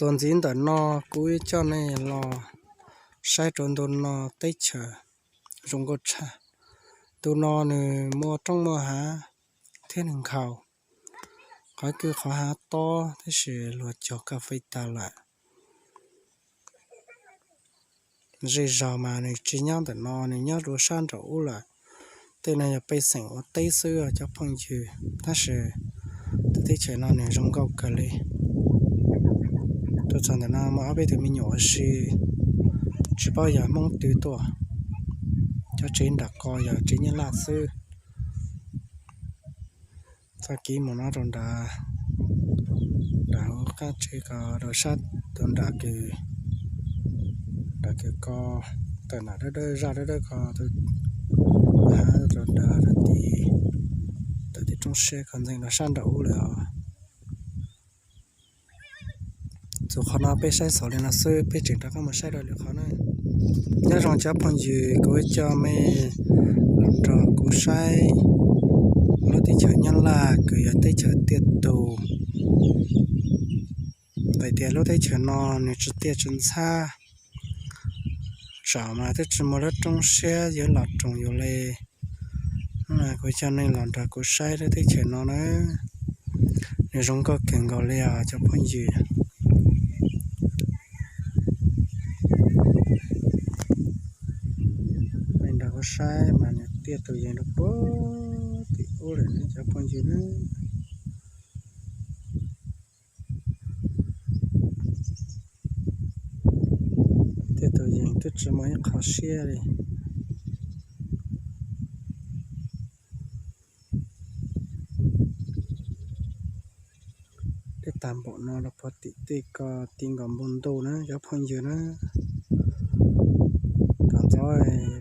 Tuaj ntxiv ntawm no kuv coj nej los saib rau ntu no teb chaws zoo nkauj tshaj. Ntu no nws muaj roob muaj hav thiab nws nkhaus, qhov kwj qhov hav tob tab sis luag cog kas fes tas lawm. Zej zog mas nws tsis nyob ntawm no, nws nyob dua sab nraum ub lawm. Tej no yog pej xeem ua teb xwb cov phooj ywg, tab sis tus teb chaws no nws zoo nkauj kawg li. Tuaj txog ntawm no muaj ob peb tug me nyuam ua si, tsis paub yog Hmoob twg tuaj. Cov tsev nram ko yog tsev Nyab Laj xwb. Txoj kev mus no rau nram, nram hauv qab tsev ko rau sab tus nram kws, nram kws ko, tawm nram dawb dawb zaj dawb dawb ko, rau nram rau tim, tawm tim roob siab ko ntxeev rau sab nraum ub lawm os. Txuas qhov no peb saib xaus li no xwb, peb tseem rov qab mus saib rau lwm qhov na. Nyob zoo cov phooj ywg, kuv coj mej los nrog kuv saib lub teb chaws Nyab Laj kws yog teb chaws tiaj tus. Vim tias lub teb chaws no nws tsis tiaj tsis ntxhab, tsam mas twb tsis muaj lub roob siab yuav los roos yus li. Hnub no kuv coj nej los nrog kuv saib lub teb chaws no na, nws zoo nkauj kawg nkaus li os cov phooj ywg. Nej nrog kuv saib mas nws tiaj tus yees rau puag tim ub lawm ne cov phooj ywg na. Tiaj tus yees twb tsis muaj ib qho siab li. Dej tag npaum no los puag tim tej ko ti nkaus npoo ntuj na cov phooj ywg na. Thaum ntxov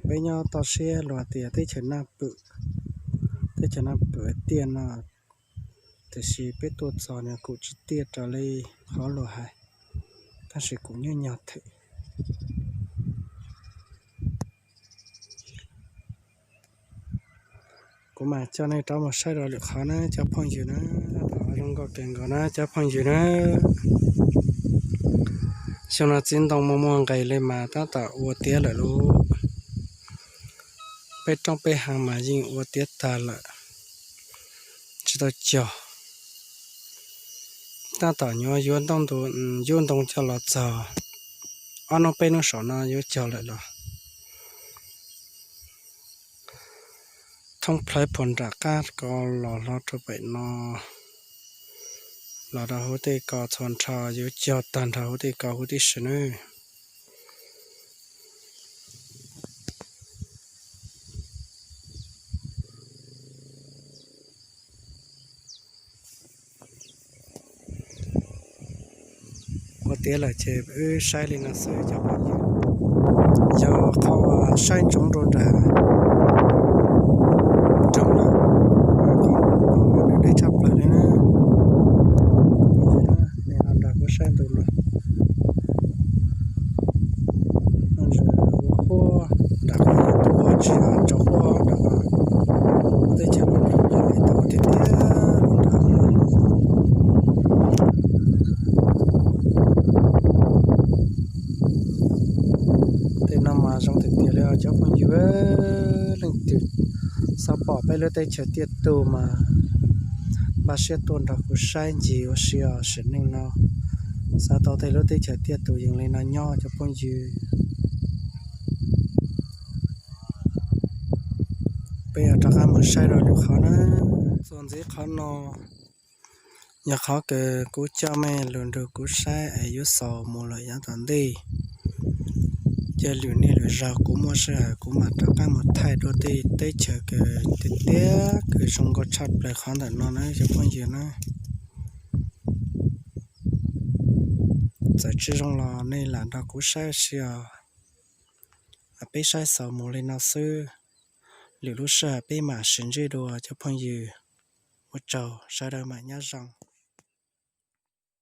peb nyob toj siab luag tias teb chaws Naj Pwm, teb chaws Naj Pwm tiaj no, tiam sis peb tuaj txog nws kuj tsis tiaj raws li qhov luag hais, tab sis kuj nyuaj nyog thiab. Kuv mam coj nej rov mus saib rau lwm qhov na cov phooj ywg na. Zoo nkauj kawg nkaus na cov phooj ywg na. Xyoo no txiv ntoo muaj muaj nqis li mas tab tom ua tiav lawm lauj. Peb roob peb hav mas yeej ua tiav tag lawm, tsis tau cog. Tab tom nyuam yuav ntoo, yuav ntoo coj los txog, ob hnub peb hnub saum no yuav cog lawm los. Thoob plawg puag nram qab ko los hlo rau pem no, los rau hauv tej ko txhua nrho yuav cog tag nrho hauv tej ko huv tib si nawb. Ua tiav lawm ces wb saib li no xwb cov phooj ywg. Yog qhov uas saib ntsoov rau nram nroog lawm, qhov no mas nws deb tshaj plaws li na. Nej ho nrog kuv saib ntu no. Huab nram qhov tus ua tsis tso huab nram qhov teb chaws no, tau tiag tiag. Tej no mas zoo tiag tiag li os cov phooj ywg. Leej twg xav pom peb lub teb chaws tiaj tus mas npaj siab tuaj nrog kuv saib ncig ua si os sim neej no. Xav tau tej lub teb chaws tiaj tus yees li no nyob cov phooj ywg. Peb yuav rov qab mus saib rau lwm qhov na. Txuas ntxiv qhov no yog qhov kws kuv coj mej los nrog kuv saib es yuav xaus mus lawm yav tom ntej. Ces lwm niaj lwm zaus kuv muaj sij hawm kuv mam rov qab mus thaij dua tej teb chaws kws tiag tiag kws zoo nkauj tshaj plaws qhov ntawm no na cov phooj ywg na. Txawm tsis zoo los nej lam nrog kuv saib ua si os. Peb saib xaus mus li no xwb, lwm lub sij hawm peb mam sib ntsib dua cov phooj ywg. Ua tsaug, sawv daws mam nyob zoo.